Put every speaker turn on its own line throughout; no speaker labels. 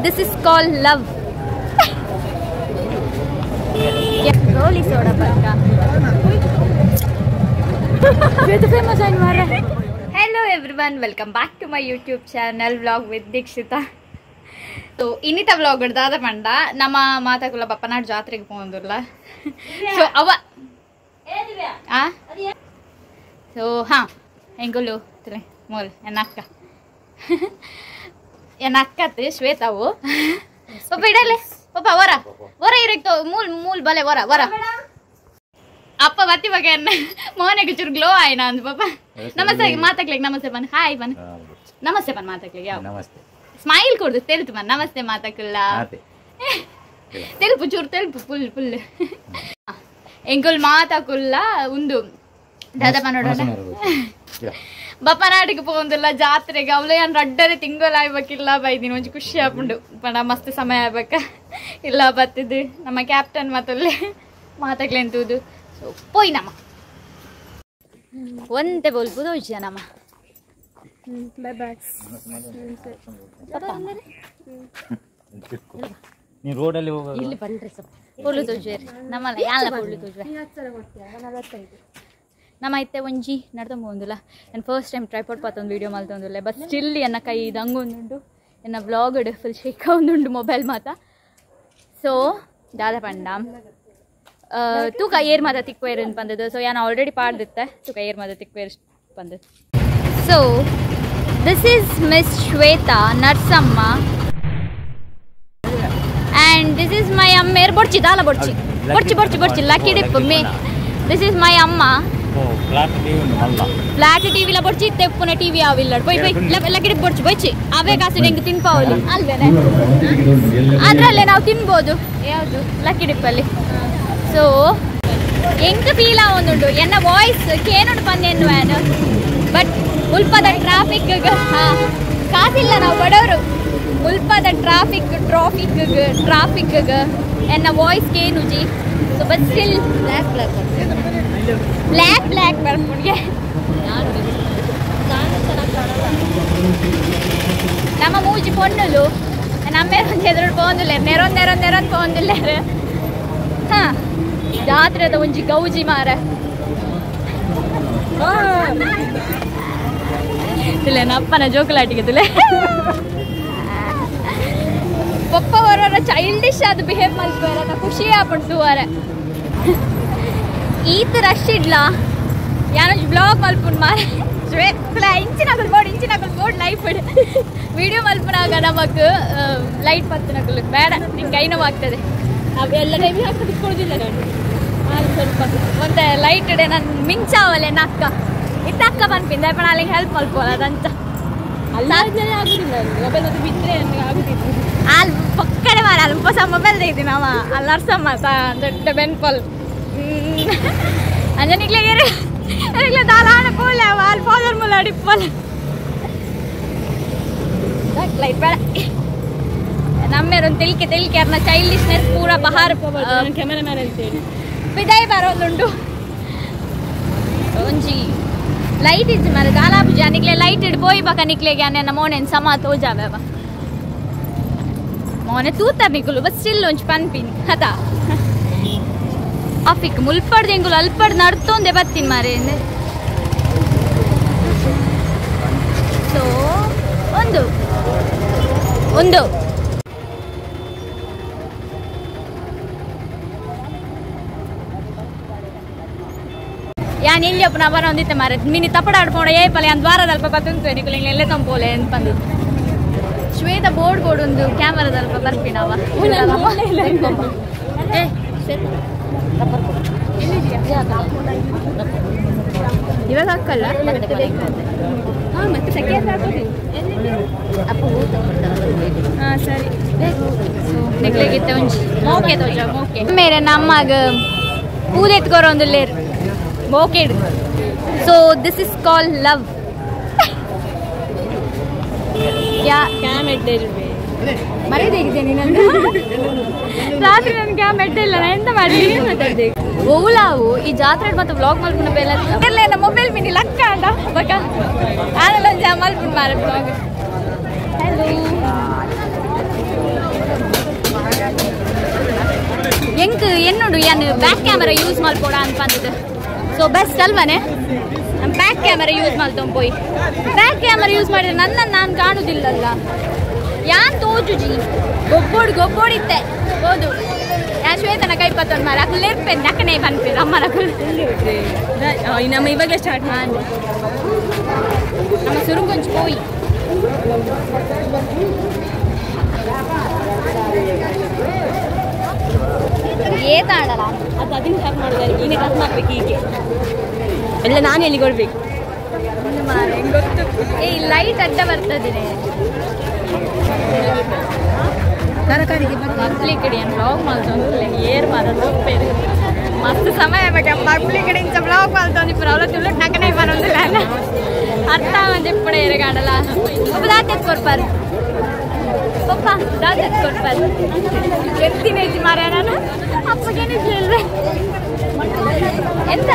This is called love. Goli soda pakka. Famous. Hello everyone, welcome back to my YouTube channel Vlog with Dikshita. So ಇನ್ನಿತ vlog ದಾದ ಪಂಡ ನಮ್ಮ ಮಾತಾಕುಲ ಬಪ್ಪನಾಡ್ ಜಾತ್ರೆಗೆ ಪೋಂದುಲ್ಲ. ಸೊ ಅವ ಆ ಸೊ ಹಾ ಎಂಗುಲು ಮೋಲ್ ಎನ್ನ ಅಕ್ಕ ಎನ್ನ ಅಕ್ಕತ್ತೆ ಶ್ವೇತಾವು ಪಪ್ಪ ಇಡಲೆ ಪಪ್ಪ ವರ ವರ ಇರಕ್ತೋ ಮೂಲ್ ಮೂಲ್ ಬಲೆ ವರ ವರ ಅಪ್ಪ ಬತ್ತಿ ಬಗ್ಗೆ ಮೋನೆಗೆ ಚೂರು ಗ್ಲೋ ಆಯ್ನ ಅಂದ್ ಪಪ್ಪ. ನಮಸ್ತೆ ಮಾತಾಕ್ಲಿಕ್ಕೆ, ನಮಸ್ತೆ ಬನ್, ಹಾಯ್ ಬನ್, ನಮಸ್ತೆ ಬನ್ ಮಾತಾಕ್ಲಿಕ್ಕೆ, ಯಾವ ನಮಸ್ತೆ ಸ್ಮೈಲ್ ಕೊಡ್ದು ತೆಲ್ತು ಬನ್, ನಮಸ್ತೆ ಮಾತಾಕಲ್ಲ ತೆಲ್ಪು ಚೂರು ತೆಲ್ಪು ಫುಲ್ ಫುಲ್ ಎಂಕುಲ್ ಮಾತಾಕುಲ್ಲ ಉಂದು ದಾದಪ್ಪ ನೋಡೋಣ ಬಪ್ಪನಾಟಿಗೆ ಪೋಂದಿಲ್ಲ ಜಾತ್ರೆಗೆ ಅವಳೆ ಏನ್ ರಡ್ಡರೆ ತಿಂಗಳು ಆಗ್ಬೇಕಿಲ್ಲ ಬೈದಿನಿ ಒಂಜಿ ಖುಷಿ ಆಪುಂಡು ಪಂಡ ಮಸ್ತ್ ಸಮಯ ಆಗ್ಬೇಕ ಇಲ್ಲ ಬತ್ತಿದ್ದು ನಮ್ಮ ಕ್ಯಾಪ್ಟನ್ ಮತ್ತಲ್ಲೇ ಮಾತಾಗ್ಲೆಂತುದು. ಸೊ ಪೋಯ್ ನಮ್ಮ ಒಂತೆ ಬೋಲ್ಪುದು ಹೋಯ್ಯ ನಮ್ಮ ಇಲ್ಲಿ ಬಂದ್ರೆ ಪೊರ್ಲು ತೋಜುವೆರ್ ನಮ್ಮಲ್ಲ ಯಾಲ ಪೊರ್ಲು ತೋಜುವೆ ನಮ್ಮ ಇತ್ತೆ ಒಂಜಿ ನಡ್ತೊಂಬೊಂದುಲ್ಲ. ನಾನು ಫಸ್ಟ್ ಟೈಮ್ ಟ್ರೈಪಾಡ್ ಪಾತೊಂದು ವೀಡಿಯೋ ಮಲ್ತೊಂದುಲ್ಲೆ ಬಟ್ ಸ್ಟಿಲ್ ಎನ್ನ ಕೈ ದಂಗೊಂದುಂಡು ಎನ್ನ ವ್ಲಾಗ್ ಫುಲ್ ಶೇಕ್ ಒಂದುಂಡು ಮೊಬೈಲ್ ಮಾತ. ಸೊ ದಾದ ಪಂಡ ತೂಕ ಏರ್ ಮಾತ ತಿಕ್ವೇರ್ ಅಂತ ಬಂದದ್ದು. ಸೊ ಯಾನ್ ಆಲ್ರೆಡಿ ಪಾಡ್ದಿತ್ತೆ ತೂಕ ಏರ್ ಮಾತ ತಿಕ್ವೇರ್ ಬಂದದ್ದು. So this is miss Shweta Narsamma and this is my ಅಮ್ಮೇರ್ ಬೊಡ್ಚಿ ದಾಲ ಬೊಡ್ಚಿ ಬೊಡ್ಚಿ ಬೊಡ್ಚಿ ಬೊಡ್ಚಿ lucky dip May. This is my ಅಮ್ಮ. ಫ್ಲಾಟ್ ಟಿವಿ ಲ ಬೊಡ್ಚಿ ತೆಪ್ಪುನ ಟಿವಿ ಆವಿಲ್ಲ ಪೊಯ್ ಪೊಯ್ ಲಕ್ಕಿ ಡಿಪ್ ಬೊಡ್ಚಿ ಬೊಚ್ಚಿ ಅವೇ ಕಾಸು ಹೆಂಗೆ ತಿನ್ಪಾವಲಿ ಅಲ್ವೇನೆ ಅದರಲ್ಲೇ ನಾವು ತಿನ್ಬೋದು ಯಾವುದು ಲಕ್ಕಿ ಡಿಪ್ಪಲ್ಲಿ. ಸೊ ಎಂಕ್ ಫೀಲ್ ಆವೊಂದುಂಡು ಎನ್ನ ವಾಯ್ಸ್ ಕೇನುಂಡು ಪಂದ್ ಎನ್ನುವೇನು ಬಟ್ ಉಲ್ಪದ ಟ್ರಾಫಿಕ್ ಕಾಸಿಲ್ಲ ನಾವು ಬಡವರು ಉಲ್ಪದ ಟ್ರಾಫಿಕ್ ಟ್ರಾಫಿಕ್ ಟ್ರಾಫಿಕ್ ಎನ್ನ ವಾಯ್ಸ್ ಕೇನುಜಿ. So but still black black black black ಬರ್ಪುಂಡ್ಗೆ ನಮ್ಮ ಮೂಜಿ ಪೊನ್ನುಲು ನಮ್ಮೇರೊಂದು ಎದುರು ಪೋಂದುಲ್ಲೇರು ನೆರೊಂದು ನೆರೊಂದು ನೆರೊಂದು ಪೋಂದುಲ್ಲೇರು. ಹಾ ಜಾತ್ರೆದ ಒಂಜಿ ಗೌಜಿ ಮಾರ ತುಲೆ ನಪ್ಪನ ಜೋಕುಲಾಟಿಗೆ ತುಲೆ ಪಪ್ಪ ಅವರವರ ಚೈಲ್ಡಿಶ್ ಅದು ಬಿಹೇವ್ ಮಲ್ಪುವೆರ್ ಖುಷಿ ಆಪುಂಡು ಅವರ ಈತ ರಶ್ ಇಡ್ಲ ಯಾನೊಂಜಿ ಬ್ಲಾಗ್ ಮಲ್ಪುಂಡು ಮಾರ ಇಂಚಿನಕುಲು ಬೋರ್ಡ್ ಇಂಚಿನಕುಲು ಬೋರ್ಡ್ ಲೈಫ್ ವಿಡಿಯೋ ಮಲ್ಪುನಾಗ ನಮಕ್ ಲೈಟ್ ಪತ್ತನಕುಲು ಬೇಡ ನಿಂಗೆ ಕೈ ನೋವು ಆಗ್ತದೆ
ಅವೆಲ್ಲ ಟೈಮ್ ಹಾಕಿ ನಾನು ಸ್ವಲ್ಪ
ಮತ್ತೆ ಲೈಟ್ ಇಡೆ ನಾನು ಮಿಂಚಾವಲೆ ನಕ್ಕ ಇತ್ತ ಅಕ್ಕ ಪನ್ಪಿಂದ ಪಣ ಅಲ್ಲಿಗೆ ಹೆಲ್ಪ್ ಮಲ್ಪೋಲ್ಲ ಅದಂತ
ಅಲ್ಲ ಆಗುದಿಲ್ಲ ಮೊಬೈಲ್ ಅದು ಬಿದ್ದರೆ ನನಗೆ ಆಗುದಿಲ್ಲ
ಅಲ್ಲಿ ಪಕ್ಕಡೆ ಮಾರ ಅಲ್ಲಿ ಹೊಸ ಮೊಬೈಲ್ ತೆಗ್ದಿ ನಾವ ಅಲ್ಲಿ ನರ್ಸಮ್ಮ ದೊಡ್ಡ ಬೆನ್ಪಲ್ ಅಂಜನಿಗ್ಲೆ ದಾಲಾಣ ಪೋಲೆ ಅವ ಅಲ್ಲಿ ಫಾದರ್ ಮುಲ್ಲ ಅಡಿಪ್ಪಲ್ ಲೈಟ್ ಬೇಡ ನಮ್ಮೇರೊಂದು ತೆಲಿಕೆ ತೆಲಿಕೆ ಅರ್ನ ಚೈಲ್ಡಿಶ್ನೆಸ್ ಪೂರ ಬಹಾರ್
ಕ್ಯಾಮೆರಾಮ್ಯಾನ್ ಅಂತ ಹೇಳಿ
ಬಿದಾಯಿ ಬರೋದುಂಡು ಒಂಜಿ ಲೈಟ್ ಇಜ್ಜಿ ಮಾರೆ ದಾಲಾಪುಜಿ ನಿಕ್ಲೆ ಲೈಟ್ ಇಡ್ ಪೋಯಿ ಬಕ ನಿಕ್ಲೆಗೆ ಅನ್ನ ಮೋನೆನ್ ಸಮ ತೋಜಾವೆ ಮೋನೆ ತೂತಾರ್ ನಿಕುಲು ಬಟ್ ಸ್ಟಿಲ್ ಒಂಜಿ ಪನ್ಪಿನ್ ಅತಾ ಆಫಿಕ್ ಮುಲ್ಪಡ್ದು ಎಂಗುಲು ಅಲ್ಪಡ್ದು ನಡ್ತೊಂದೆ ಬತ್ತೀನಿ ಮಾರೆ. ಸೊ ಒಂದು ಒಂದು ಯಾನ್ ಎಲ್ಲಿ ಅಪ್ಪನ ಬರ ಒಂದಿತ್ತೆ ಮಾರೆ ಮಿನಿ ತಪಡ ಆಡ್ಪೋಣ ಏ ಪಲೆ ಅಂದ್ ವಾರದಲ್ಪ ಬತ್ತುಂತು ನಿಕುಲು ಎಲ್ಲೇ ತಂಪೋಲೆ ಅಂತ ಬಂದು ಶ್ವೇತ ಬೋರ್ಡ್ ಬೋರ್ಡ್ ಒಂದು ಕ್ಯಾಮರಾದಲ್ಪ ಬರ್ಪಿನವ. ಏ ಇವಾಗ ಹಾಕಲ್ಲ
ಮತ್ತೆ ಸೆಕೆ
ಹಾ ಸರಿ ನಿಕ್ಲೆಗಿತ್ತೆ ಒಂಜಿ ಮೋಕೆ ತೋಜ ಮೋಕೆ ಮೇರೆ ನಮ್ಮಗ ಪೂದೆತ್ಕೊರ ಒಂದು lair ಮೋಕೆಡ್. So this is called love. Yeah
cam ಎಡ್ಡೆ ಇಲ್ವೇ
ಮರೆದೇಗಿದ್ದೇನೆ ನಾನು ರಾತ್ರಿ ನನ್ಗೆ ಕ್ಯಾಮ್ ಎಡ್ಡೆ ಇಲ್ಲ ನಾನು ಎಂತ ಮಾಡಲಿ
ಮಾತಾಡ್ದೆ
ಓಲಾವು ಈ ಜಾತ್ರೆ ಮತ್ತೆ ವ್ಲಾಗ್ ಮಲ್ಪುನ ಬೇಲೆ ಮೊಬೈಲ್ ಮಿನಿ ಲಕ್ಕ ಅಂಡ ಬಕ ಆನಲ್ಲ ಒಂಜಿ ಮಲ್ಪುನ ಮಾರೆ ವ್ಲಾಗ್. ಹಲೋ ಎಂಕ್ ಎನ್ನುಂಡು ಯಾನ್ ಬ್ಯಾಕ್ ಕ್ಯಾಮರಾ ಯೂಸ್ ಮಲ್ಪೋಡ ಅನ್ಪಂದಿದ್ದು ಸೊ ಬೆಸ್ಟ್ ಅಲ್ವನೆ ನಾನು ಬ್ಯಾಕ್ ಕ್ಯಾಮರಾ ಯೂಸ್ ಮಾಡ್ತೊಂಡು ಪೋಯಿ ಬ್ಯಾಕ್ ಕ್ಯಾಮರಾ ಯೂಸ್ ಮಾಡಿದ್ರೆ ನನ್ನನ್ನು ನಾನು ಕಾಣುದಿಲ್ಲಲ್ಲ ಯಾನ್ ತೋಜುಜಿ ಗೊಬ್ಬೋಡು ಗೊಬ್ಬೋಡಿತ್ತೆ ಹೌದು ಯಾ ಶ್ವೇತನ ಕೈ ಪತ್ತೊಂದು ಮಾರ ಅಕುಲ್ ಇರ್ಪೆನ್ ನಕ್ಕನೆ ಪನ್ಪೇರು ಅಮ್ಮನ
ನಮ್ಮ ಇವಾಗಲೇ ಸ್ಟಾರ್ಟ್
ಮಾಡಿ ನಮ್ಮ ಸುರುಂಗೊಂಚು ಪೋಯಿ ಏತಾಡಲ್ಲ
ಅದು ಅದನ್ನ ಕಟ್ ಮಾಡೋದು ಈಗೇ ಕಟ್ ಮಾಡ್ಬೇಕು ಹೀಗೆ ಎಲ್ಲ ನಾನು ಎಲ್ಲಿಗೊಳ್ಬೇಕು
ಗೊತ್ತು ಏ ಲೈಟ್ ಅಡ್ಡ ಬರ್ತದೆ ಪಬ್ಲಿಕ್ ಕಡೆ ಬ್ಲಾಗ್ ಮಾಡ್ತೊಂದು ಏರ್ ಮಾರೋದು ಮಸ್ತ್ ಸಮಯ ಬಗ್ಗೆ ಪಬ್ಲಿಕ್ ಕಡೆ ಇಂಚ ಬ್ಲಾಗ್ ಮಾಡ್ತೊಂದು ಇಬ್ಬರು ಅವಳ ತುಳು ನಕನೆ ಬರೋದಿಲ್ಲ ಅಲ್ಲ ಅರ್ಥ ಒಂದು ಎರಗಾಡಲ್ಲ ಒಬ್ಬ ದಾತೆ ಕೊಡ್ಪಾರು ಪಪ್ಪ ದಾತೆ ಕೊಡ್ಪಾರು ಎತ್ತಿನ ಐತಿ ಮಾರ ನಾನು ಅಪ್ಪಗೇನಿಲ್ಲ ಎಂತ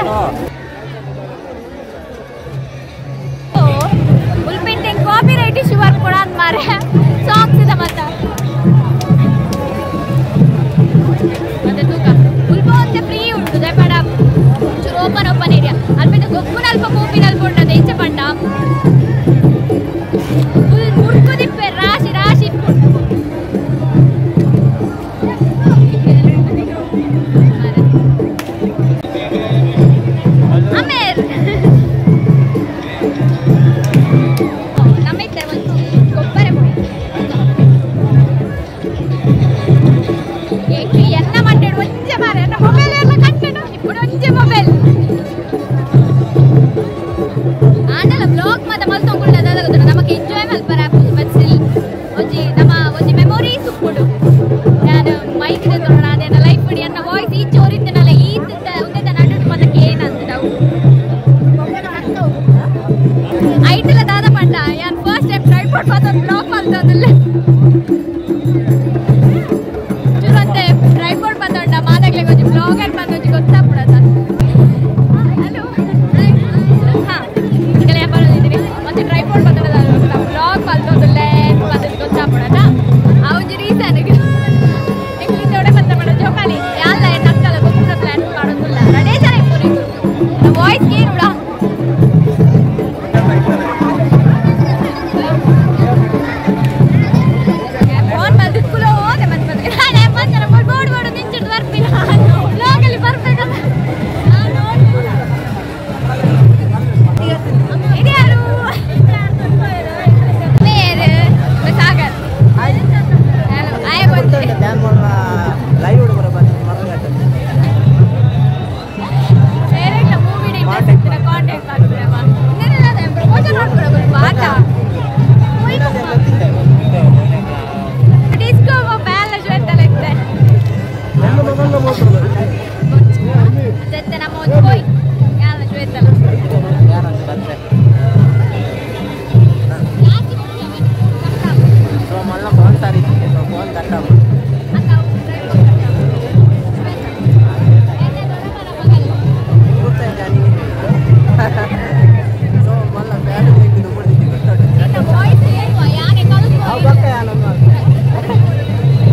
ಉಲ್ಪಿಂಟೆ ಕಾಪಿ ರೈಟ್ ಇಶ್ಯೂ ಕೊಡ ಅಂತ ಮಾರೆ ಸಾಂಗ್ಸ್ ಇದೆ ಮತ್ತ ಮತ್ತೆ ತೂಕ ಉಲ್ಪ ಒಂತೆ ಫ್ರೀ ಉಂಟು ದಯಪಾಡ ಚೂರು ಓಪನ್ ಓಪನ್ ಏರಿಯಾ ಅಲ್ಪಿಂತ ಗೊಬ್ಬುನ ಅಲ್ಪ ಪೋಪಿನ ಅಲ್ಪ ಉಂಟು ಇಂಚ ಪಂಡ ಫುಲ್ ಮುರ್ಕುದಿಪ್ಪೆ ರಾಶಿ ರಾಶಿ ಇಟ್ಕೊಂಡು ಆಮೇಲೆ ನಮ್ಮಿದ್ದೆ ಒಂದು ಗೊಬ್ಬರ ಎನ್ನ ಮಂಡೇಡು ಒಂಜೆ ಮಾರ ಎನ್ನ ಮೊಬೈಲ್ ಎಲ್ಲ ಕಟ್ಟಡು ఇప్పుడు ಒಂಜೆ ಮೊಬೈಲ್ ಆಂಡಲ ಬ್ಲಾಗ್ ಮಾತ ಮಲ್ತೊಂಗುಳ್ಳ ದಾದ ನಮಕ್ ಎಂಜಾಯ್ ಮಲ್ಪರ ಬಟ್ ಸ್ಟಿಲ್ ಒಂಜಿ ನಮ್ಮ ಒಂಜಿ ಮೆಮೊರೀಸ್ ಉಪ್ಪುಡು ನಾನು ಮೈಕ್ ತೋಣ ಅದೇನ ಲೈಫ್ ಉಡಿ ಎನ್ನ ವಾಯ್ಸ್ ಈ ಚೋರಿತ್ತನಲ್ಲ ಈ ಉಂದೆತ ನಡುಟು ಮತಕ್ಕೆ ಏನಂತ ಐಟಲ ದಾದ ಪಂಡ ಯಾನ್ ಫಸ್ಟ್ ಟೈಮ್ ಟ್ರೈಪಾಡ್ ಮಾತ ಬ್ಲಾಗ್ ಮಲ್ತೊಂದುಲ್ಲೆ ಚೂರಂತೆ ಟ್ರೈಪಾಡ್ ಬಂದೊಂಡ ಮಾತಾಗ್ಲೆ ಒಂಜಿ ಬ್ಲಾಗರ್ ಬಂದ ಒಂಜಿ ಗೊತ್ತಾಪುಡತ ಹಲೋ ಹಾಂ ಈಗಲೇ ಬರೋದಿದ್ದೀವಿ ಮತ್ತೆ ಟ್ರೈಪಾಡ್ ಬಂದ ಬ್ಲಾಗ್ ಮಲ್ತೊಂದುಲ್ಲೆ ಬಂದ ಗೊತ್ತಾಪುಡತ ಆ ಒಂಜಿ ರೀಸನ್ ಎಂಗ್ಲಿಂದ ಬಂತ ಮಾಡ ಜೋಕಾಲಿ ಯಾಲ್ಲ ನಕ್ಕಲ ಗೊಬ್ಬರ ಪ್ಲಾನ್ ಮಾಡೋದಿಲ್ಲ ರಡೇ ಜನ ಇಪ್ಪು ವಾಯ್ಸ್ ಏನುಡ ಫೋನ್ ಬಂದಿದ್ಕುಲೋ ಹೋದೆ ಮತ್ತೆ ಮತ್ತೆ ನಾನು ಬಂದ ಬೋರ್ಡ್ ಬೋರ್ಡ್ ನಿಂಚಿಟ್ಟು ಬರ್ಪಿಲ್ಲ ಬ್ಲಾಗಲ್ಲಿ ಬರ್ಬೇಕಲ್ಲ ಇದು ಯಾರು ಸಾಗರ್ ಹಲೋ ಆಯ ಡೈರೆಕ್ಟ್ ಮೂವಿ ಕಾಂಟ್ಯಾಕ್ಟ್ ಮಾಡ್ಬಿಡಮ್ಮ ಪ್ರಮೋಷನ್ ಮಾಡ್ಬಿಡ ಆಟ ಡಿಸ್ಕೋ ಬ್ಯಾಲ ಶ್ವೇತಲ ಇತ್ತೆ ಜೊತೆ ನಮ್ಮ ಒಂದು ಹೋಯ್ ಯಾರ ಶ್ವೇತಲ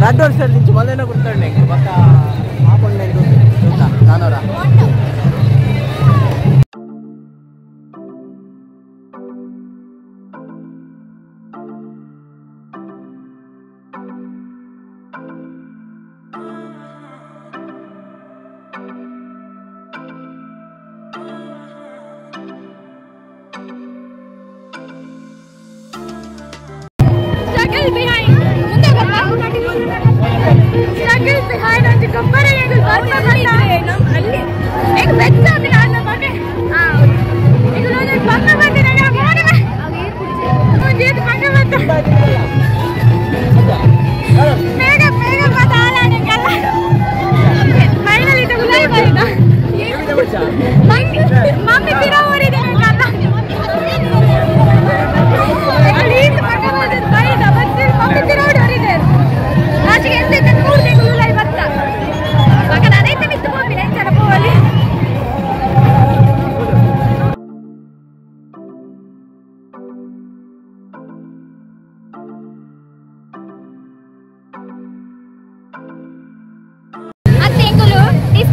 ರಡ್ಡು ವರ್ಷ నుంచి ಮೊದಲೇ ಗುರ್ತಾಳೆ ಪಕ್ಕ ಆಪೊಂಡು ನಾನೋರ
Struggle behind. ಮುಂದೆ ಬರ್ಬಾ? Struggle behind ಅಂತ ಗೊಬ್ಬರ ಹೆಂಗ್ ಬರ್ಬಾ
ಅಲ್ಲಿ
ಹೆಂಗ್ ಬೆಚ್ಚ ಆದಿನ ನನ್ನ ಮಗ. ಈಗ ನೋಡಿ ಬಂದ ಬಂದಿನ ಒಂದೇದು ಮಗ ಬಂತ. ಬೇಗ ಬೇಗ ಬಂದ ಹಾಲಾಡಂಗಲ್ಲ. ಫೈನಲಿ ಇದು ಗುಲಾಬಿ ಬಂದ. ಮಮ್ಮಿ ತಿರೋ ಊರಿದೆ ಕಲ್ಲ.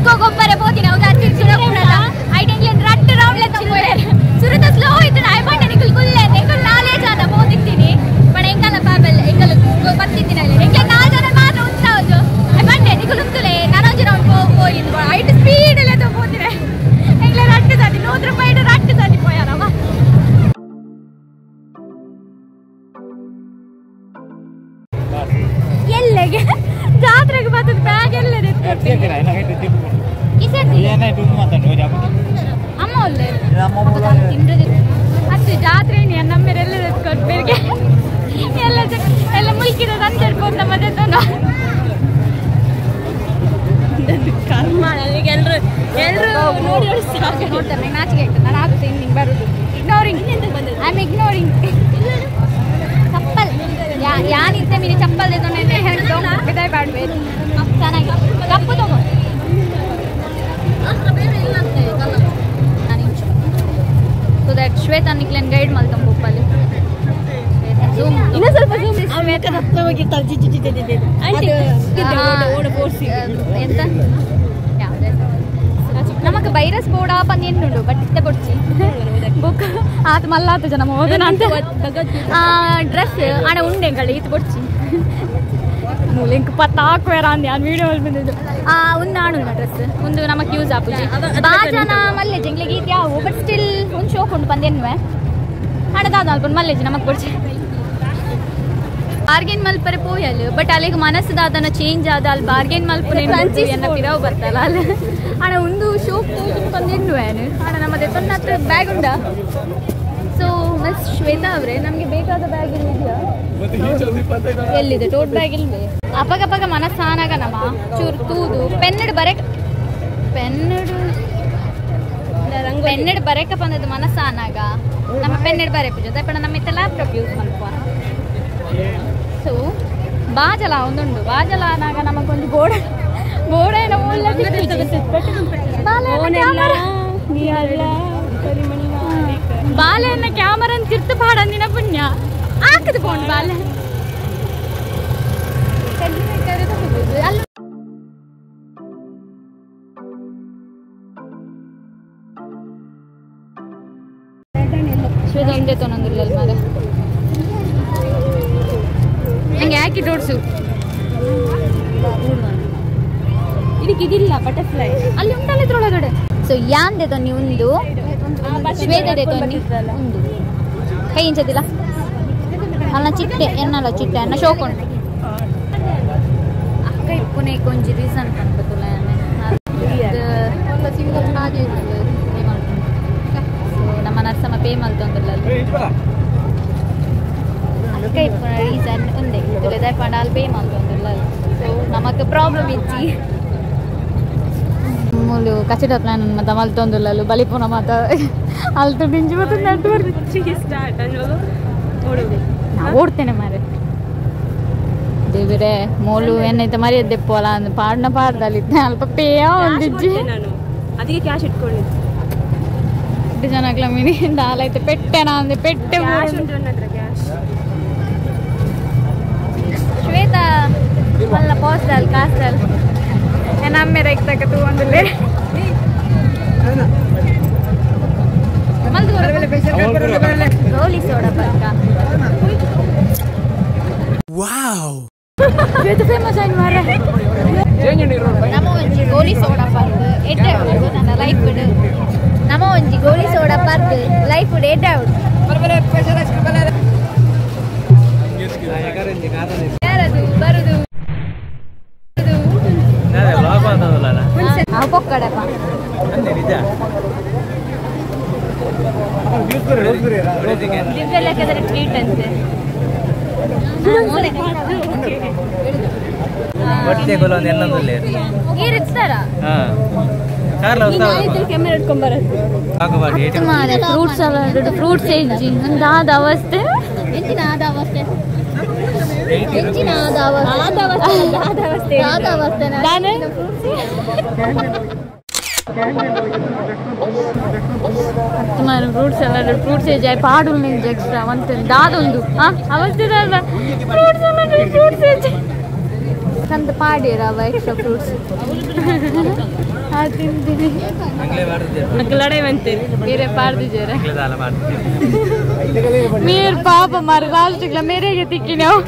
ಡಿಸ್ಕೋ ಗೊಬ್ಬರ ಪೋತಿನ ಹೌದು ಅತ್ತಿ ಸುರಪುಣದ ಐಟೆಂಗ್ಲೇನ್ ರಟ್ಟು ರೌಂಡ್ ಲೆತ್ತ ಪೋಯರ್ ಸುರುತ ಸ್ಲೋ ಇತ್ತು ನಾಯಿ ಪಂಡ ನಿಕುಲ್ ಕುಲ್ಲೆ ನಿಕುಲ್ ನಾಲೇ ಜನ ಪೋತಿತ್ತೀನಿ ಪಣ ಎಂಕಲ್ಲ ಪಾಬಲ್ ಎಂಕಲ್ ಬತ್ತಿತ್ತಿನ ಎಂಕ್ಲೆ ನಾಲ್ ಜನ ಮಾತ್ರ ಉಂಟಾವುದು ಬಂಡೆ ನಿಕುಲ್ ಉಂತುಲೆ ನಾನೊಂಜಿ ರೌಂಡ್ ಪೋಯಿದ್ದು ಐಟ್ ಸ್ಪೀಡ್ ಎಲ್ಲ ಪೋತಿರೆ ಎಂಕ್ಲೆ ರಟ್ಟು ಸಾತಿ 100 ರೂಪಾಯಿ ರಟ್ಟು ಸಾತಿ ಪೋಯಾರವ ಎಲ್ಲೆಗೆ ಜಾತ್ರೆಗೆ ಬರ್ತದೆ ಬ್ಯಾಗ್ ಎಲ್ಲದೆ ಅಮ್ಮ ಒಳ್ಳೆ ಅಷ್ಟು ಜಾತ್ರೆ ನಮ್ಮೆಲ್ಲ ಕೊಡ್ಬೇಕೆ ಎಲ್ಲ ಎಲ್ಲ ಮುಲ್ಕಿದ ತಂದಿಡ್ಬೋದು ನಮ್ಮ
ಕರ್ಮ ನನಗೆ ಎಲ್ಲರೂ ಎಲ್ಲರೂ ನೋಡಿ ನೋಡಿ
ನೋಡ್ತಾರೆ ನಾಚಿಕೆ ಆಗ್ತದೆ ನಾನು ಆಗುತ್ತೆ ಇನ್ನು ಹಿಂಗೆ ಬರೋದು ignoring I am ignoring chappal ಯಾನಿದ್ದೆ ಮೀನು ಚಪ್ಪಲ್ ಬಿದಾಯ್ ಬಾಡ್ಬೇಕು ಚೆನ್ನಾಗಿ ಕಪ್ಪು ತಗೋ ಸೊ that Shweta ನಿಕ್ಲೆನ್ guide ಮಲ್ತಂಬ ಉಪ್ಪಲ್ಲಿ zoom
ಇನ್ನೂ ಸ್ವಲ್ಪ ಝೂಮ್
ಎಂತ ಯಾವುದೇ ನಮಕ್ ವೈರಸ್ ಬೋಡ ಪಂದೇನುಂಡು ಬಟ್ ಇತ್ತ ಕೊಡ್ಚಿ ಬುಕ್ ಆತ ಮಲ್ಲಾತ ಜನ ಹೋದನ ಅಂತ ಡ್ರೆಸ್ ಅಣ ಉಂಡೆ ಎಂಕಳ್ಳೆ ಈತ ಕೊಡ್ಚಿ ಮೂಲಿಂಕ್ ಪತ್ತಾಕ್ವೇರ ಅಂದೆ ಆ ವಿಡಿಯೋ ಬಂದಿದ್ದು ಆ ಒಂದು ಆಣು ಡ್ರೆಸ್ ಒಂದು ನಮಕ್ ಯೂಸ್ ಆಪುಜಿ ಬಾ ಜನ ಮಲ್ಲೆ ಜಂಗ್ಲಿಗೆ ಈತ ಯಾವು ಬಟ್ ಸ್ಟಿಲ್ ಒಂದು ಶೋಕ್ ಉಂಟು ಪಂದೇನ್ವೆ ಹಣದಾದ ಅಲ್ಪ ಮಲ್ಲೆಜಿ ನಮಕ್ ಕೊಡ್ಚಿ ಬಾರ್ಗೇನ್ ಮಲ್ಪರೆ ಪೋಯಲ್ ಬಟ್ ಅಲ್ಲಿಗೆ ಮನಸ್ಸುದಾದನ ಚೇಂಜ್ ಆದ ಅಲ್ಲಿ ಬಾರ್ಗೇನ್ ಮಲ್ಪನೆ ಎನ್ನ ಪಿರವು ಬರ್ತಲ್ಲ ಅಲ್ಲಿ ಅಣ್ಣ ಒಂದು ಶೋಕ್ ತೋಜುನ್ ಬಂದಿನ್ನುವೆ ಅಣ್ಣ ನಮ್ಮದೇ ಹತ್ರ ಬ್ಯಾಗ್ ಉಂಟಾ. ಸೊ ಮಿಸ್ ಶ್ವೇತಾ ಅವರೇ ನಮಗೆ ಬೇಕಾದ ಬ್ಯಾಗ್ ಎಲ್ಲಿದೆಯಾ? ಎಲ್ಲಿದೆ ಟೋಟ್ ಬ್ಯಾಗ್ ಇಲ್ವೇ? ಅಪಗಪಗ ಮನಸ್ಸಾನಾಗ ನಮ್ಮ ಚೂರು ತೂದು ಪೆನ್ನಡು ಬರಕ್ ಪೆನ್ನಡು ಪೆನ್ನಡು ಬರಕ ಬಂದದ್ದು ಮನಸ್ಸಾನಾಗ ನಮ್ಮ ಪೆನ್ನಡು ಬರೆ ಪೂಜೆ ಪಣ ನಮ್ಮ ಇತ್ತ ಲ್ಯಾಪ್ಟಾಪ್ ಯೂಸ್ ಮಲ್ಪ. ಸೊ ಬಾಜಲ ಒಂದುಂಡು ಬಾಜಲ ಆನಾಗ ನಮಗೊಂದು ಬೋರ್ಡ್ ಬೋರ್ಡ್ ಏನೋ ಬಾಲೆಯನ್ನ ಕ್ಯಾಮರನ್ ತಿರ್ತು ಪಾಡಂದಿನ ಪುಣ್ಯ ಹಾಕದು ಫೋನ್ ಬಾಲೆ ಅಲ್ಲಿ ಶ್ವೇತ ಒಂದೇ ತೊನೊಂದಿಲ್ಲ ಮಾರೆ ನಂಗೆ ಯಾಕೆ ಡೋಡ್ಸು
ಇದಕ್ಕೆ ಇದಿಲ್ಲ ಬಟರ್ಫ್ಲೈ
ಅಲ್ಲಿ ಉಂಟಲ್ಲ ಇದ್ರೊಳಗಡೆ. ಸೊ ಯಾಂದೆ ತೊನ್ನಿ ಒಂದು ಶ್ವೇತದೆ ತೊನ್ನಿ ಒಂದು ಕೈ ಇಂಚದಿಲ್ಲ ಅಲ್ಲ ಚಿಟ್ಟೆ ಎನ್ನಲ್ಲ ಚಿಟ್ಟೆ ಅನ್ನ ಶೋಕೊಂಡು ಅಕ್ಕ ಇಪ್ಪುನೆ ಕೊಂಚಿ ರೀಸನ್ ಪನ್ಪತ್ತುಲ್ಲ ಸೊ ನಮ್ಮ ನರ್ಸಮ್ಮ ಪೇ ಮಲ್ತೊಂದಿಲ್ಲ ಅಕ್ಕ ಇಪ್ಪುನ ರೀಸನ್ ಒಂದೇ ತುಲೆದ ಪಂಡ ಅಲ್ಲಿ ಪೇ ಮಲ್ತೊಂದಿಲ್ಲ. ಸೊ ನಮಕ್ ಪ್ರಾಬ್ಲಮ್ ಇಚ್ಚಿ ಮೂಲು ಕಚಡ ಪ್ಲಾನ್ ಮತ್ತೆ ಮಲ್ತೊಂದಿಲ್ಲ ಬಲಿಪುನ ಮಾತ ಅಲ್ತು ಡಿಂಜಿ ಮತ್ತು ನೆಟ್ವರ್ಕ್
ಸ್ಟಾರ್ಟ್ ಅನ್ನೋದು
ನಾ ಓಡ್ತೇನೆ ಮಾರೆ ದೇವರೇ ಮೋಲು ಏನೈತೆ ಮರ್ಯಾದೆ ಪೋಲ ಅಂದ್ ಪಾಡ್ನ ಪಾಡ್ದಲ್ಲಿದ್ದೆ ಅಲ್ಪ ಪೇಯ ಒಂದಿಜ್ಜಿ
ನಾನು ಅದಕ್ಕೆ ಕ್ಯಾಶ್ ಇಟ್ಕೊಂಡಿದ್ದೆ
ಜನಕ್ಲ ಮಿನಿ ದಾಲೈತೆ ಪೆಟ್ಟೆನ ಅಂದೆ ಪೆಟ್ಟೆ
ಕ್ಯಾಶ್ ಉಂಟು ನನ್ನ ಹತ್ರ ಕ್ಯಾಶ್.
ಶ್ವೇತಾ ಮಲ್ಲ ಪೋಸ್ಟಲ್ ಕಾಸ್ಟಲ್ ನಮ್ಮೆ ರೈತಕ ತೂವಂದುಲ್ಲೆ ಗೋಲಿ ಸೋಡಾ ಪಕ್ಕ.
ವಾವ್
ಫೇಮಸ್ ಆಯ್ತು ಮಾರ್ರೆ. ನಮ್ಮ ಒಂಜಿ ಗೋಲಿ ಸೋಡಾ ಪರ್ದು ಎಡ್ಡೆ ಆವೊಡು ನನ್ನ ಲೈಫ್ ನಮ್ಮ ಒಂಜಿ ಗೋಲಿ ಸೋಡಾ ಪರ್ದು ಲೈಫ್ ಎಡ್ಡೆ ಆವೊಡು. ಯಾರದು ಬರುದು ಪೊಕ್ಕಡಪ್ಪ
ಟ್ರೀಟ್ ಅಂತೆ
ಫ್ರೂಟ್ಸ್ ಎಲ್ಲ ಫ್ರೂಟ್ಸ್ ಹೆಜ್ಜಿ ದಾದ ಅವಸ್ಥೆ ದಾದ ಅವಸ್ಥೆ ಫ್ರೂಟ್ಸ್ ಎಲ್ಲ ಫ್ರೂಟ್ಸ್ ಹೆಜ್ಜೆ ಪಾಡುಲ್ ನಿಂಜೆ ಎಕ್ಸ್ಟ್ರಾ ಒಂದು ದಾದೊಂದು ಅವಸ್ಥೆ ಫ್ರೂಟ್ಸ್ ಎಲ್ಲ ಫ್ರೂಟ್ಸ್ ಹೆಜ್ಜೆ ಕಂತ ಪಾಡೇರವ ಎಕ್ಸ್ಟ್ರಾ ಫ್ರೂಟ್ಸ್ ಆ ತಿಂದಿನಿ
ಲಡೈ ಬಂತೆ
ಬೇರೆ ಪಾಡ್ದಿಜೇರೆ ಮೇರ್ ಪಾಪ ಮಾರ ಲಾಸ್ಟಿಗ್ಲ ಮೇರೆಗೆ ತಿಕ್ಕಿ ನಾವು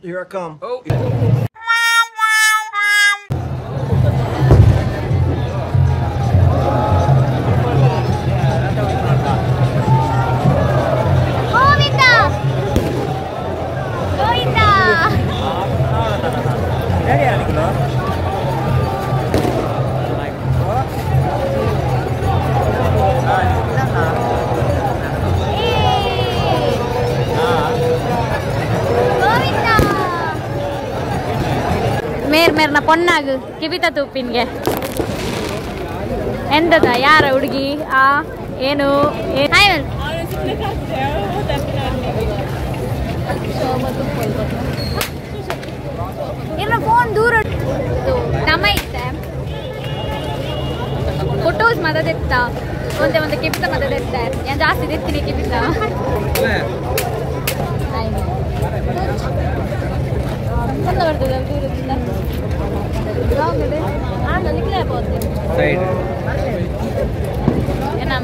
Here I come. Oh.
Govinda! Govinda! ಮೇರ್ ಮೇರ್ನ ಪೊನ್ನಾಗು ಕಿಬಿತ ತೂಪಿನ್ಗೆ ಎಂದದ ಯಾರ ಹುಡುಗಿ ಆ ಏನು ಏನೋ ಫೋನ್ ದೂರ ತಮ ಇತ್ತೆ ಫೋಟೋಸ್ ಮದದೆತ್ತ ಒಂದೇ ಒಂದು ಕಿಬಿತ ಮದದೆತ್ತ ನಾನು ಜಾಸ್ತಿ ದೆತ್ತೀನಿ ಕಿಬಿತ ಚಂದ ಬರ್ತದೆ ದೂರದಿಂದ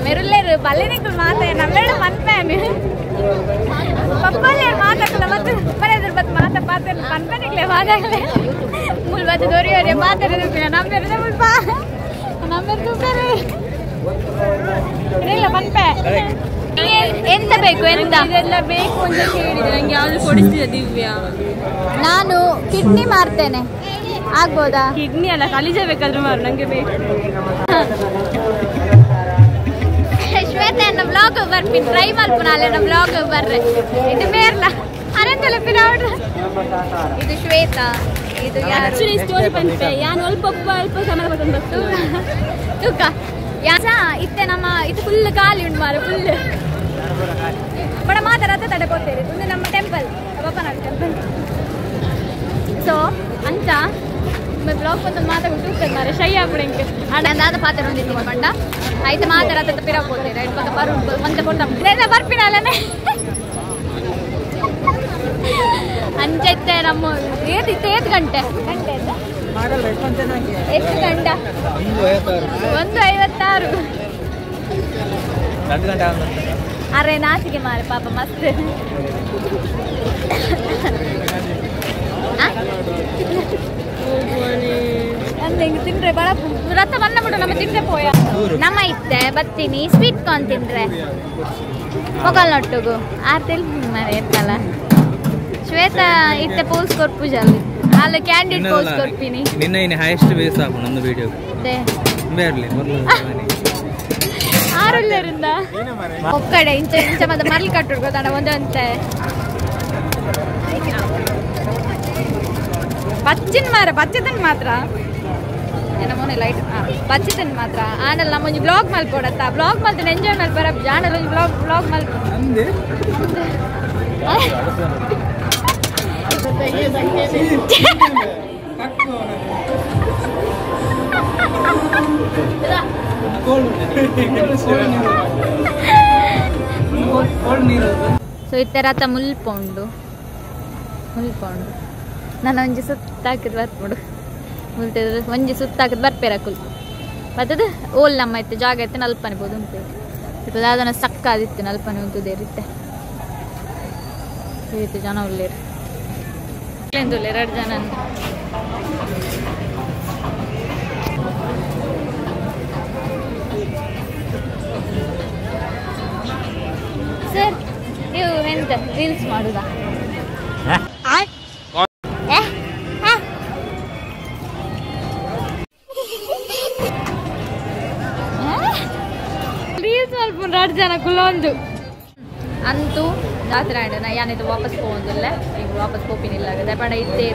ಮೆರುಲ್ಲೇರು ಬಲ್ಲೆನಿಗಳು ಮಾತಾಡ ನಮ್ಮೇಡ ಮನ್ಪೇನು ಪಪ್ಪಲ್ಲೇರು ಮಾತಾಡಲ್ಲ ಮತ್ತೆ ಪಪ್ಪಲೇದ್ರು ಬತ್ ಮಾತಾ ಪಾತ ಮನ್ಪನಿಗ್ಲೆ ಮಾತಾಡಲೆ ಮುಲ್ ಬತ್ತು ದೊರೆಯೋರೆ ಮಾತಾಡೋದು ನಮ್ಮೆರದ ಮುಲ್ಪ ನಮ್ಮೆರ್ ಬೇರೆ ಇಲ್ಲ ಮನ್ಪೆ ಎಂತ ಬೇಕು ಎಂತ
ಇದೆಲ್ಲ ಬೇಕು ಅಂತ ಕೇಳಿದ್ರೆ ನಂಗೆ ಯಾವ್ದು ಕೊಡಿಸ್ತಿಲ್ಲ ದಿವ್ಯಾ.
ನಾನು ಕಿಡ್ನಿ ಮಾರ್ತೇನೆ, ಆಗ್ಬೋದಾ?
ಕಿಡ್ನಿ ಅಲ್ಲ, ಕಲಿಜ ಬೇಕಾದ್ರೂ ಮಾರು, ನಂಗೆ ಬೇಕು.
ಶ್ವೇತ ನನ್ನ ಬ್ಲಾಗ್ ಬರ್ಪಿನ್ ಟ್ರೈ ಮಲ್ಪುನ ಅಲ್ಲ ಬ್ಲಾಗ್ ಬರ್ರೆ ಇದು ಮೇರ್ಲ ಅನಂತಲ ಇದು ಶ್ವೇತಾ, ಇದು ಯಾರು
ಆಕ್ಚುಲಿ ಸ್ಟೋರಿ ಬಂತೆ ಯಾನು ಅಲ್ಪ ಅಲ್ಪ ಸಮಯ ಬಂತು
ತುಕ್ಕ ಯಾಸ ಇತ್ತೆ ನಮ್ಮ ಇದು ಫುಲ್ ಖಾಲಿ ಉಂಟು ಮಾರ ಫುಲ್ ಬಡ ಮಾತ್ರ ರಥ ತಡೆ ಪೋತೇರಿ ಒಂದು ನಮ್ಮ ಟೆಂಪಲ್ ಬಪ್ಪನಾಡು ಟೆಂಪಲ್. ಸೊ ಅಂತ ಬ್ಲಾಗ್ ಬಂದು ಮಾತಾಡ್ಬಿಟ್ಟು ಮಾರ ಶೈ ಆಗ್ಬಿಡಂಗೆ ಅದಾದ ಪಾತ್ರ ಹೊಂದಿದ್ದೀನಿ ಬಂಡ ಆಯ್ತು ಮಾತ್ರ ರಥ ಪಿರ ಪೋತೇರಿ ಐದು ಪಕ್ಕ ಬರು ಒಂದೇ ಪೊಟ್ಟ ಬರ್ಪಿನ ಅಲ್ಲನೇ ಅಂಚೈತೆ ನಮ್ಮ ಏತಿತ್ತು ಏತ್ ಗಂಟೆ ಗಂಟೆ ಎಷ್ಟು ಗಂಟ? 1:56. ಅರೆ ನಾಚಿಕೆ ಮಾರೆ ಪಾಪ ಮಸ್ತ್. ತಿಂದ್ರೆ ಬಳ ರಥ ಬನ್ನ ಬಿಡು ನಮ್ಮ ತಿಂದ್ರೆ ಪೋಯ ನಮ್ಮ ಇತ್ತೆ ಬತ್ತೀನಿ ಸ್ವೀಟ್ ಕಾರ್ನ್ ತಿಂದ್ರೆ ಮೊಗಲ್ ನೊಟ್ಟುಗು ಆರ್ತಿಲ್ ಮಾರೆ ಎತ್ತಲ್ಲ. ಶ್ವೇತಾ ಇತ್ತೆ ಪೋಸ್ ಕೊರ್ಪುಜಲ್ಲಿ ಅಲ್ಲ ಕ್ಯಾಂಡಿಡ್ ಪೋಸ್ ಕೊರ್ಪಿನಿ
ನಿನ್ನ ಇನ್ನು ಹೈಯೆಸ್ಟ್ ವೇಸ್ ಆಪು ನನ್ನ ವಿಡಿಯೋ
they
ಬೇರ್ಲಿ ಮೊದಲು
ಆರುಲ್ಲರಿಂದ ಒಕ್ಕಡೆ ಇಂಚ ಇಂಚ ಮತ್ತೆ ಮರಳಿ ಕಟ್ಟುಡು ಗೊತ್ತಾಡ ಒಂದಂತೆ ಪಚ್ಚಿನ ಮಾರ ಪಚ್ಚತನ್ ಮಾತ್ರ ಏನ ಮೊನ್ನೆ ಲೈಟ್ ಪಚ್ಚತನ್ ಮಾತ್ರ ಆನಲ್ಲ ನಮ್ಮ ಒಂಜಿ ಬ್ಲಾಗ್ ಮಲ್ಪೊಡತ್ತ ಬ್ಲಾಗ್ ಮಲ್ತನ ಎಂಜಾಯ್ ಮಲ್ಪರ ಆನಲ್ಲ ಒಂಜಿ ಬ್ಲಾಗ್ ಬ್ಲಾಗ್ ಮಲ್ಪ ಸೊ ಈ ಥರ ಮುಲ್ಪೊಂಡು ಮುಲ್ಪೊಂಡು ನಾನು ಒಂಜಿ ಸುತ್ತಾಕದ್ ಬರ್ಪುಡು ಮುಲ್ತಿದ್ರೆ ಒಂಜಿ ಸುತ್ತಾಕದ್ ಬರ್ಪೇರ ಕುಲ್ ಬತ್ತದ ಓಲ್ ನಮ್ಮ ಇತ್ತು ಜಾಗ ಇತ್ತು ನಲ್ಪನೆ ಬೋದು ಉಂಟು ಇಪ್ಪ ದಾದನ ಸಕ್ಕಾದಿತ್ತು ನಲ್ಪನೆ ಉಂಟುದೇರಿತ್ತೆ ಇತ್ತು ಜನ ಉಳ್ಳೇರು ಎರಡು ಜನ ಸರ್ ನೀವು ಎಂತ ರೀಲ್ಸ್ ಮಾಡುದಾ? ರೀಲ್ಸ್ ಮಲ್ಪುಂಡು ಎರಡು ಜನ ಕುಲೊಂದು ಅಂತೂ ಆತ್ರ ಯಾನಿದು ವಾಪಸ್ ಪೋವೊಂದಿಲ್ಲ ಈಗ ವಾಪಸ್ ಪೋಪಿನಿಲ್ಲ ದಪಂಡ ಇತ್ತೆ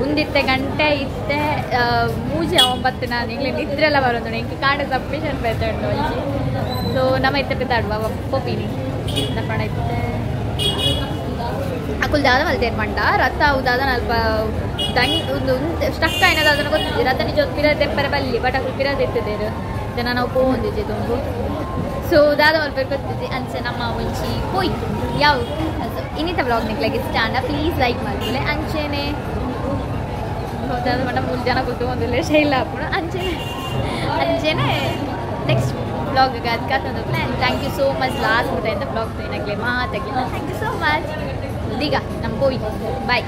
ಉಂದಿತ್ತೆ ಗಂಟೆ ಇತ್ತೆ ಮೂಜೆ 9 ನಾನು ಈಗಲೇ ನಿದ್ರೆಲ್ಲ ಬರೋದು ಇಂಕ ಕಾಂಡೆ ಸಬ್ಮಿಷನ್ ಬೇತುಂಡು ಒಂಜಿ ಸೊ ನಮ್ಮ ಇತ್ತೆ ಪಿತಾಡುವ ಪೋಪಿನಿ ದಪಂಡ ಇತ್ತೆ ಅಕುಲ್ ದಾದ ಮಲ್ತೇರ್ ಪಂಡ ರಥ ಅವು ದಾದ ಅಲ್ಪ ದಂಗ್ ಒಂದು ಸ್ಟಕ್ ಆಯ್ನದ ಅದನ್ನು ಗೊತ್ತಿದ್ದಿ ರಥ ನಿಜ ಪಿರ ತೆಪ್ಪರೆ ಬಲ್ಲಿ ಬಟ್ ಅಕುಲ್ ಪಿರ ತೆತ್ತದೇರು ಜನ ನಾವು ಪೋವೊಂದಿಜ್ಜಿ ತುಂಬು ಸೊ ದಾದ ಮಲ್ಪೆರ್ ಗೊತ್ತಿದ್ದಿ ಅಂಚೆ ನಮ್ಮ ಒಂಜಿ ಪೋಯ್ ಯಾವ ಇನ್ನಿತ ಬ್ಲಾಗ್ ನಿಕ್ಲೆಗ್ ಇಷ್ಟ ಆಂಡ ಪ್ಲೀಸ್ ಲೈಕ್ ಮಲ್ಪುಲೆ ಅಂಚೆನೆ ದಾದ ಪಂಡ ಮೂರು ಜನ ಕೂತ್ಕೊಂದಿಲ್ಲ ಶೈಲ ಆಪುಂಡು ಅಂಚೆನೆ ಅಂಚೆನೆ ನೆಕ್ಸ್ಟ್ ಬ್ಲಾಗ್ ಕಾತೊಂದು and thank you so much last ಮುಟ್ಟ ಎಂತ ಬ್ಲಾಗ್ ತೂಯಿನಕ್ಲೆ ಮಾತಾಗ್ಲಿ thank you so much ಈಗ ನಮ್ಮ ಪೋಯ್ ಬಾಯ್.